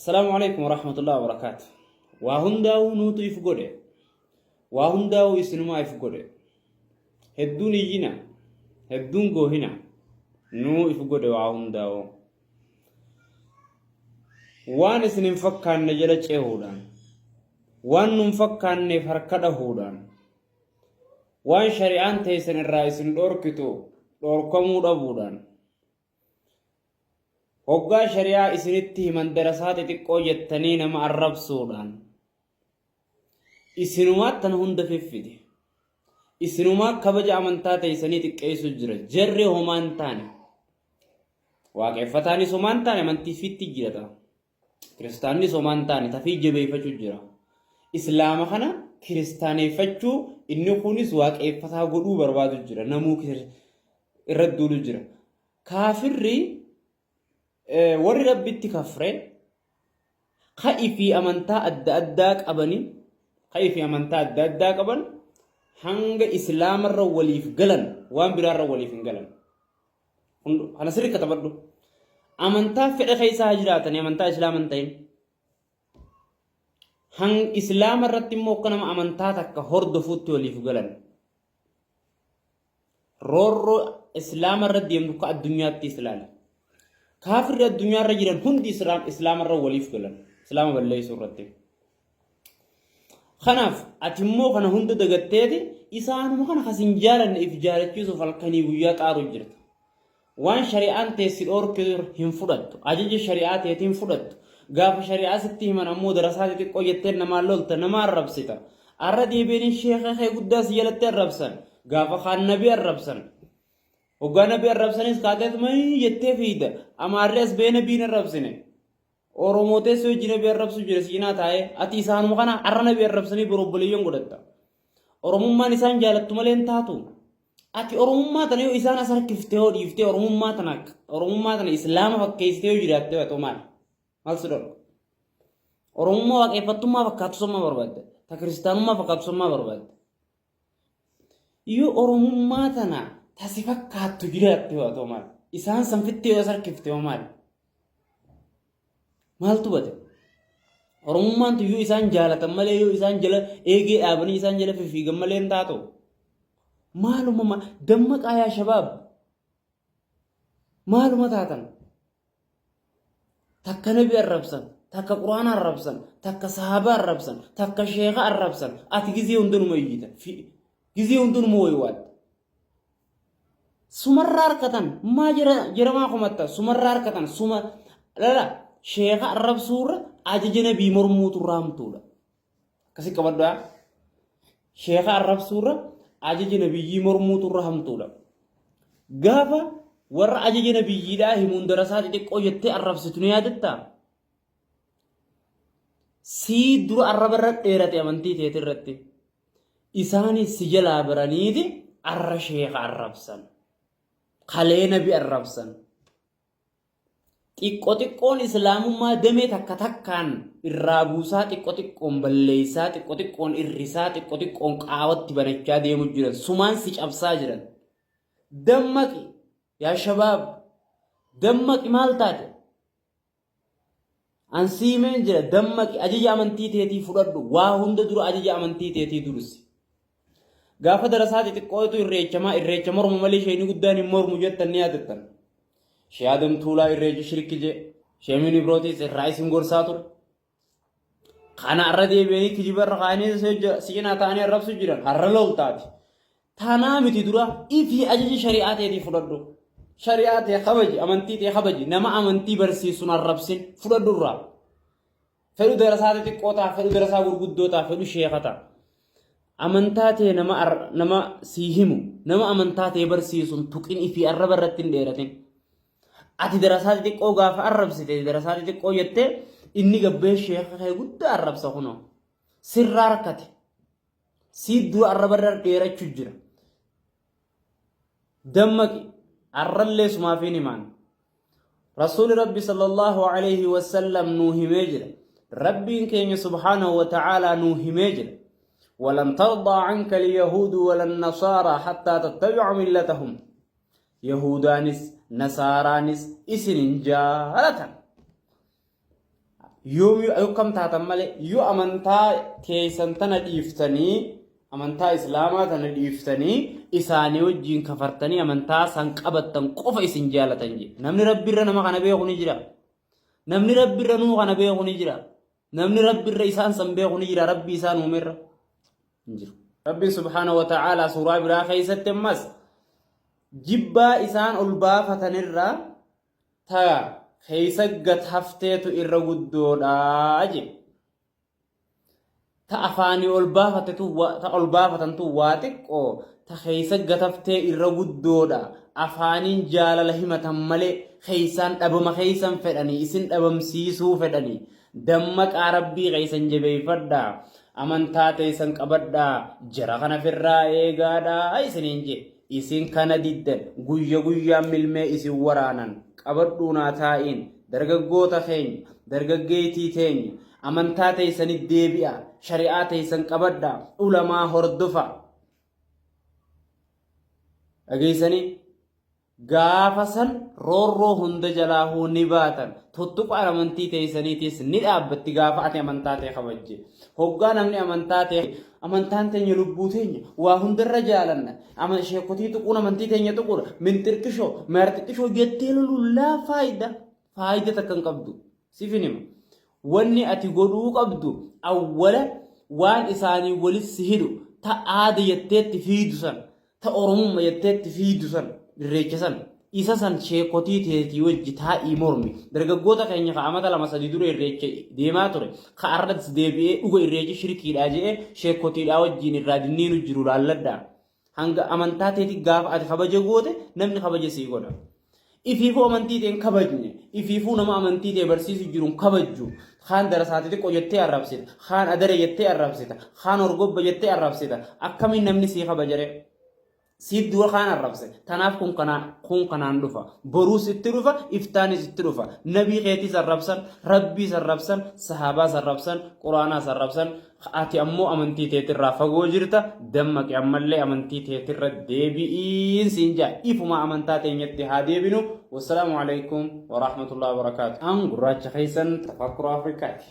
Assalaamu alaikum warahmatullahi wabarakaatu. Waa hundaa'uu nuutu if godhe. Waa hundaa'uu isinumaa if godhe. Hedduun iyyina. Hedduun goohina. Nuu if godhe waa hundaa'uu. Waan isin hin fakkaanne jala cehuudhaan. Waan nun fakkaanneef harka dhahuudhaan. Waan shari'aan teessan irraa isin dhoorkitu dhoorkamuu dhabuudhaan. Hoggaa shari'aa isinitti himan darasaa xixiqqoo jettanii nama arrabsuudhaan isinumaa tana hunda fiffide. Isinumaa kabaja amantaa teessanii xiqqeessu jira. Jarri homaa hin taane. Waaqeffataanis homaa hin taane amantii fitti jirata. Kiristaannis homaa hin taane tafii jabeeffachuu jira. Islaama kana kiristaaneeffachuu inni kunis waaqeffataa godhuu barbaadu jira. Namuu irra duulu jira. Kaafirri warri Rabbitti kafre ka ifii amantaa adda addaa qabani ka ifii amantaa adda addaa qaban hanga islaamarra waliif galan waan biraarra waliif hin galan. Kana sirri katabadhu. Amantaa fedha keessa haa jiraatanii amantaa islaama hin ta'in. Hang islaama irratti immoo akka nama amantaa takka hordofuutti waliif galan. Roorroo islaama irra deemtu akka addunyaatti ilaali. Kaafirri addunyaa irra jiran hundi islaama irra waliif galan. Islaama balleessuu irratti. Kanaaf ati immoo kana hunda dagatteeti isaanuma kana kas hin jaalanne if jaalachiisuuf halkanii guyyaa xaaru jirta. Waan shari'aan tee si dhoorkitu hin fudhattu. Ajaja shari'aa teetii hin fudhattu. Gaafa shari'aa sitti himan ammoo darasaa xixiqqoo jettee namaan lolta, nama arrabsita. Arra deebi'anii sheeka kee guddaa si jalatti arrabsan. Gaafa kaan nabi arrabsan. Hoggaa nabi arrabsanis kaateetuma jettee fiigda. Amaarri as ba'ee nabii hin arrabsine. Oromoo teessoo wajjin nabi arrabsu jira si cinaa taa'ee. Ati isaanuma kana arra nabi arrabsanii bor obboleeyyan godhatta. Oromummaan isaan jaalattu malee hin taatu. Ati Oromummaa tana yoo isaan as harkiftee yoo dhiiftee Oromummaa tana Oromummaa tana Islaama fakkeessitee yoo jiraatte yoo ta'u maal? Maal si dhorka? Oromummaa waaqeffattummaa fakkaattu sammaa barbaadda. Ta kiristaanummaa fakkaattu sammaa barbaadda. Yoo Oromummaa tana ta si fakkaattu jiraatte yoo ta'u maal? Isaan san fittee yoo as harkifte yoo maal? Maaltu bade? Oromummaan tun yoo isaan jaalatan malee yoo isaan jala eegee dhaabanii isaan jala fifiigan malee hin taatu. Maaluma dammaqaa yaa shabaab. Maaluma taatan? Takka nabi arrabsan, takka quraana arrabsan, takka sahaaba arrabsan, takka sheeka arrabsan. Ati gizee hundanuma iyyita. Gizee hundanuma waywaatta. Sumarraa harkatan maa jara jaramaa komatta sumarraa harkatan suma lala sheeka arrabsuurra ajaja nabii mormuutu irraa hamtuudha. Akkasi qabadhu haa. Sheeka arrabsuurra ajaja nabiyyii mormuutu irra hamtuudha. Gaafa warra ajaja nabiyyiidhaa himuun darasaa xixiqqoo jettee arrabsitu ni yaadattaa? Sii dura arraba irra dheerate amantii teeti irratti. Isaanis si jalaa baraniiti arra sheeka arrabsan. Kalee nabi arrabsan. Xiqqo xiqqoon islaamummaa damee takka takkaan irraa buusaa xiqqo xiqqoon balleessaa xiqqo xiqqoon irrisaa xiqqo xiqqoon qaawatti banachaa deemu jiran sumaan si cabsaa jiran. Dammaqi yaa shabaab dammaqi maal taate? An sii himeen jira dammaqi ajaja amantii teetii fudhadhu waa hunda dura ajaja amantii teetii dursi. Gaafa darasaa xixiqqootu irreechamaa irreecha mormu malee sheeni guddaan hin mormu jettan ni yaadattan. Shee Adam Tuulaa irreechi shirki jee sheemiin Ibrootiis irraa isin gorsaa ture. Kana irra deebi'anii kijiba irra kaa'anii si cinaa ta'anii arrabsu jiran har'a loltaati. Tanaa miti dura ifii ajaja shari'aa teetii fudhadhu. Shari'aa tee kabaji, amantii tee kabaji, nama amantii barsiisuun arrabsin fudhadhu irraa. Fedhu darasaa xixiqqoo ta'a, fedhu darasaa gurguddoo ta'a, fedhu sheeka ta'a. Amantaa tee nama nama sii himu, nama amantaa tee barsiisuun tuqin ifii arraba irratti hin dheeratin. Ati darasaa xixiqqoo gaafa arrabsite darasaa xixiqqoo jettee inni gabbee sheeka kee guddaa arrabsa kunoo. Sirraa rakkate. Sii dura arraba irra dheerachuu jira. Dammaqi arrallee sumaafiin himaan. Rasuuli Rabbi sallallahu alayhi wasallam nuu himee jira. Rabbiin keenya subhaanahu wa ta'aalaa nuu himee jira. Walan tardaa anka alyahuudu walan nasaaraa hattaa tattabi'a millatahum. Yahuudaanis Nasaaraanis isin hin jaalatan. Yoom yoo akkam taatan malee, yoo amantaa teessan tana dhiiftanii, amantaa Islaamaa tana dhiiftanii, isaanii wajjiin kafartanii amantaa san qabattan qofa isin jaalatan jedhe. Namni Rabbiirra nama kana beeku ni jira. Namni Rabbiirra nuu kana beeku ni jira. Namni Rabbiirra isaan san beeku ni jira. Rabbi isaan uumerra hin jiru. Rabbiin subhaanahu wa ta'aalaa suuraa biraa keessatti ammas jibbaa isaan ol baafatanirraa ta keessa gad hafteetu irra guddoodha jedhe. Ta afaanii ol baafatetu ta ol baafatantu waa xiqqoo, ta keessa gad haftee irra guddoodha. Afaaniin jaalala himatan malee keessaan dhabama keessan fedhanii, isin dhabamsiisuu fedhanii. Dammaqaa, Rabbii keessan jabeeffadhaa, amantaa teessan qabadhaa, jara kana firraa eegaadhaa isiniin jedhe. Isin kana diddan, guyya guyyaan milmee isin waraanan. Qabadhuu naa taa'iin. Dargaggoota keenya, dargaggeeytii teenya, amantaa teessanit deebi'a, shari'aa teessan qabadhaa, ulamaa hordofa. Dhageessanii? Gaafa san roorroo hunda jalaahuu ni baatan. Tuttuqaan amantii teessaniitis ni dhaabbatti gaafa ati amantaa tee kabajje. Hoggaa namni amantaa tee, amantaan teenya lubbuu teenya waa hundarra jaalanna. Ama sheekotii tuquun amantii teenya tuquudha. Minxirqishoo, meerxiqishoo jettee loluun laa faayida. Faayida takka hin qabdu. Siif hin hima. Wanni ati godhuu qabdu, awwala waan isaanii walit si hidhu, ta aada jetteetti fiidu san, ta Oromumma jetteetti fiidu san, Irreecha san, isa san sheekotii teetii wajji taa'ii mormi. Dargaggoota keenya ka amata 2-3 dura Irreecha deemaa ture, ka arras deebi'ee dhuga Irreechi shirkiidhaa je'ee sheekotiidhaa wajjiin irraa dinniinu jiru laalladhaa. Hanga amantaa teeti gaafa ati kabaja goote, namni kabaja sii godha. Ifiifuu amantii tee hin kabajne, ifiifuu nama amantii tee barsiisu jiru hin kabajju. Kaan darasaa xixiqqoo jettee arrabsita, kaan adare jettee arrabsita, kaan orgobba jettee arrabsita. Akkamiin namni sii kabajaree? Siif dura kaan arrabse. Tanaaf kun kanaan kun kanaan dhufa. Boruus itti dhufa, iftaanis itti dhufa. Nabii keetiis arrabsan, Rabbiis arrabsan, sahaabaas arrabsan, Quraanaas arrabsan. Ati ammoo amantii teetirraa fagoo jirta. Dammaqi, ammallee amantii teetirra deebi'iin siin jaa. Ifuma amantaa teenyatti haa deebinu. Wassalaamu alaikum warahmatullahi wabarakaatu. An gurraacha keessan Tafakkura Afrikaati.